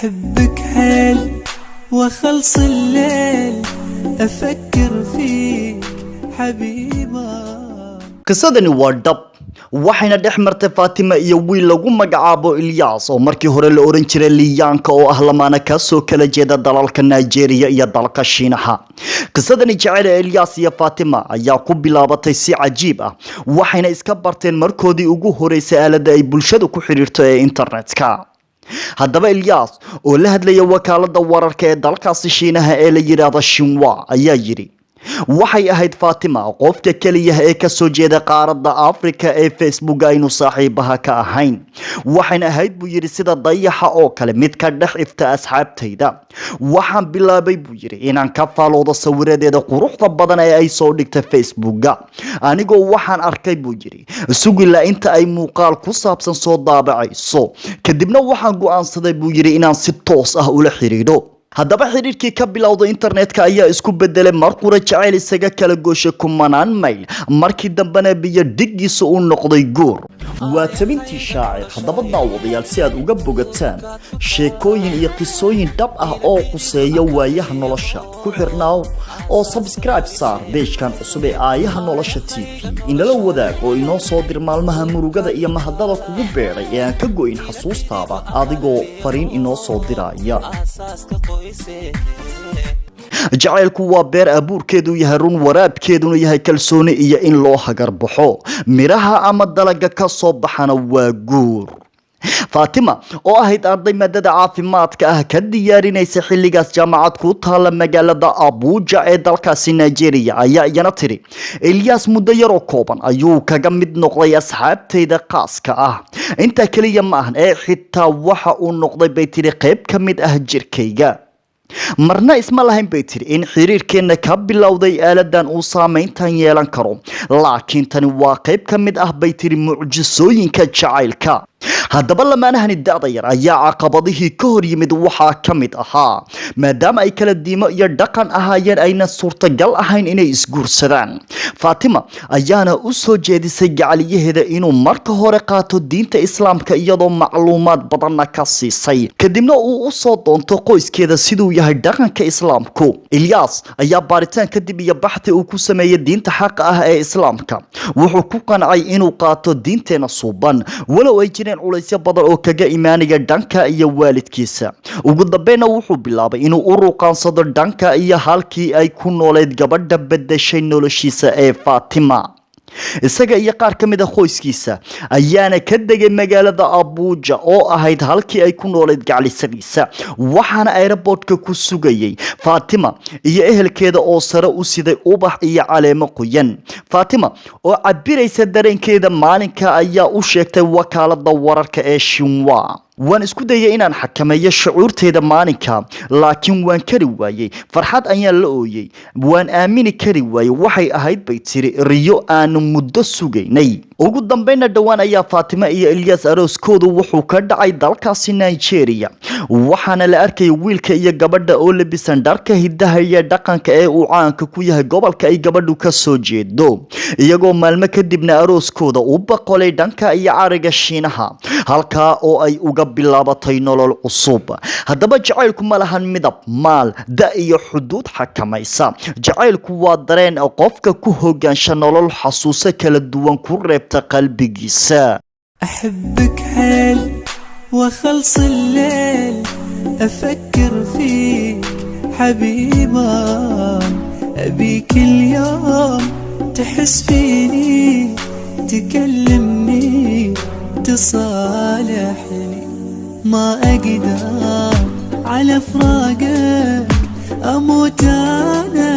أحبك حيل وخلص الليل أفكر فيك حبيبة. Qisadani waa dhab, waxayna dhex martay Faatima iyo wiil lagu magacaabo Ilyas, oo markii hore la oran jiray Liyaanka, oo ah lamaana kasoo kala jeeda dalalka Nigeria iyo dalka Shiinaha. Qisadani jecel ee Ilyas iyo Faatima ayaa ku bilaabatay si cajiib ah, waxayna iska barteen markoodii ugu horeysay aaladda ay bulshadu ku xiriirto ee internetka. Haddaba Ilyas oo la hadlaya wakaalada wararka ee dalkaasi Shiinaha ee la yidhaahdo Xinhua ayaa yidhi: "Waxay ahayd Faatima qofka keliya ee kasoo jeeda qaaradda Africa ee Facebook aynu saaxiibaha ka ahayn. Waxayna ahayd," buu yidhi, "sida dayaxa oo kale mid ka dhex ifta asxaabtayda. Waxaan bilaabay," buu yidhi, "inaan ka faaloodo sawiradeeda quruxda badan ee ay soo dhigta Facebooka. Anigoo waxaan arkay," buu yidhi, "sugila inta ay muuqaal ku saabsan soo daabacayso. Kadibna waxaan go'aansaday," buu yidhi, "inaan si toos ah ula xiriidho." Haddaba xidhiidhkii ka bilowda internetka ayaa isku bedelay mar qura jacayl isaga kala gooshay kumanaan mayl, markii dambena biyo dhiggiisa uu noqday guur. Waa tabintii Shaacir. Haddaba daawadayaal, si aad uga bogataan sheekooyin iyo qisooyin dhab ah oo quseeya waayaha nolosha, ku xirnaaw oo subscribe saar page-kan cusub ee Aayaha Nolosha TV. Inala wadaag oo inoo soo dir maalmaha murugada iyo mahadada kugu beeray ee aan ka go'in xasuustaada, adigoo fariin inoo soo diraya. Jacaylku waa beer abuurkeedu yahay run, waraabkeeduna yahay kalsooni iyo in loo hagarbaxo. Midhaha ama dalaga ka soo baxana waa guur. Faatima oo ahayd arday maadada caafimaadka ah ka diyaarinaysa xilligaas jaamacad ku taala magaalada Abuja ee dalkaasi Nigeria ayaa iyana tiri: "Ilyas muddo yaroo kooban ayuu kaga mid noqday asxaabtayda qaaska ah. Intaa keliya ma ahan ee xitaa waxa uu noqday," bay tiri, "qayb ka mid ah jirkayga. Marna isma lahayn," bay tiri, "in xiriirkeenna ka bilowday aaladan uu saameyntan yeelan karo, laakiin tani waa qayb ka mid ah," bay tiri, "mucjisooyinka jacaylka." Haddaba lamaanahani da'da yar ayaa caqabadihii ka hor yimid waxaa ka mid ahaa maadaama ay kala diimo iyo dhaqan ahaayeen, ayna suurtagal ahayn inay isguursadaan. Faatima ayaana u soo jeedisay gacaliyaheeda inuu marka hore qaato diinta Islaamka, iyadoo macluumaad badanna ka siisay, kadibna uu u soo doonto qoyskeeda siduu yahay dhaqanka Islaamku. Ilyas ayaa baaritaan kadib iyo baxthi uu ku sameeyey diinta xaqa ah ee Islaamka wuxuu ku qancay inuu qaato diinteena suuban, walow ay jireen culaysyo badan oo kaga imaanaya dhanka iyo waalidkiisa. Ugu dambeynna wuxuu bilaabay inuu u ruqaansado dhanka iyo halkii ay ku nooleed gabadha bedeshay noloshiisa ee Faatima. Isaga iyo qaar ka mid a qoyskiisa ayaana ka degay magaalada Abuja oo ahayd halkii ay ku nooleed gaclisadiisa, waxaana airportka ku sugayay Faatima iyo ehelkeeda oo sare u siday ubax iyo caleemo qoyan. Faatima oo cabiraysa dareenkeeda maalinka ayaa u sheegtay wakaalada wararka ee Xinhua: "Waan isku dayay inaan xakameeyo shucuurteyda maalinka, laakiin waan kari waayey. Farxad ayaan la ooyey. Waan aamini kari waayey. Waxay ahayd," bay tiri, "riyo aanu muddo sugaynay." Ugu dambeynna dhowaan ayaa Faatima iyo Ilyas arooskoodu wuxuu ka dhacay dalkaasi Nigeria, waxaana la arkayay wiilka iyo gabadha oo labisan dharka hidaha iyo dhaqanka ee uu caanka ku yahay gobolka ay gabadhu ka soo jeedo, iyagoo maalmo kadibna arooskooda u boqolay dhanka iyo cariga Shiinaha, halkaa oo ay uga bilaabatay nolol cusub. Haddaba jacaylku ma lahan midab, maal, da iyo xuduud xakamaysa. Jacaylku waa dareen qofka ku hogaansha nolol xasuuso kala duwan ku reebta qalbigiisa. أحبك حيل وخلص الليل أفكر فيك حبيبة، أبيك اليوم تحس فيني، تكلمني، تصالحني. ما أقدر على فراقك، أموت أنا.